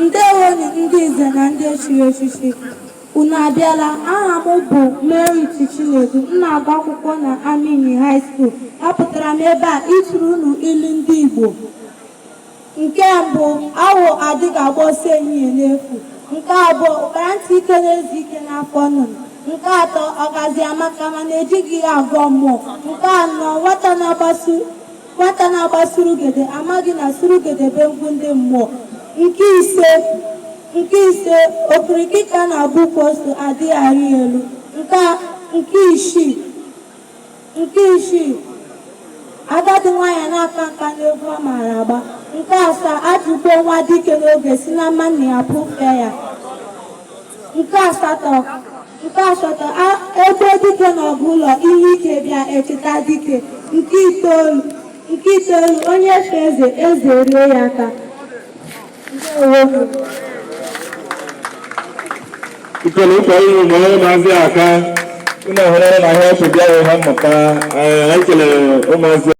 Ndewonu ndị nze na ndị echiri echichi. Unu abịala. Aha m bụ Merit Chinedu. M na-agụ akwụkwọ na Amini High School. Apụtara m ebe a ịtụrụ unu ilu ndị Igbo. Nke mbụ, awọ adịghị agba ọsọ ehihie n'efu. Nke abụọ, ụkpara ntị ike na-ezu ike n'afọ nnụnụ. Nke atọ, ọgazi amaka mana ejighị ya agọ mmụọ. Nke anọ, nwata na-agba surugede amaghị na surugede bụ egwu ndị mmụọ. Nke ise, okirikiri ka a na-agba ukwu ose adịghị arị elu. Nke isii, agadi nwaanyị na-aka nka n'egwu ọ maara agba. Nke asaa, ajụgbuo nwa dike n'oge si na mma nna ya pụfee ya. Nke asatọ, egbuo dike n'ọgụ ụlọ, ihe ike bịa echeta dike. Nke itoolu, onye fee eze, eze rie ya aka. Ndewo. Ikele ụkwa ihu ma onye ụmụazị aka unu ahụrụ na ihe ọchị bịa ihe mmụta. Anyị kelere ụmụazị.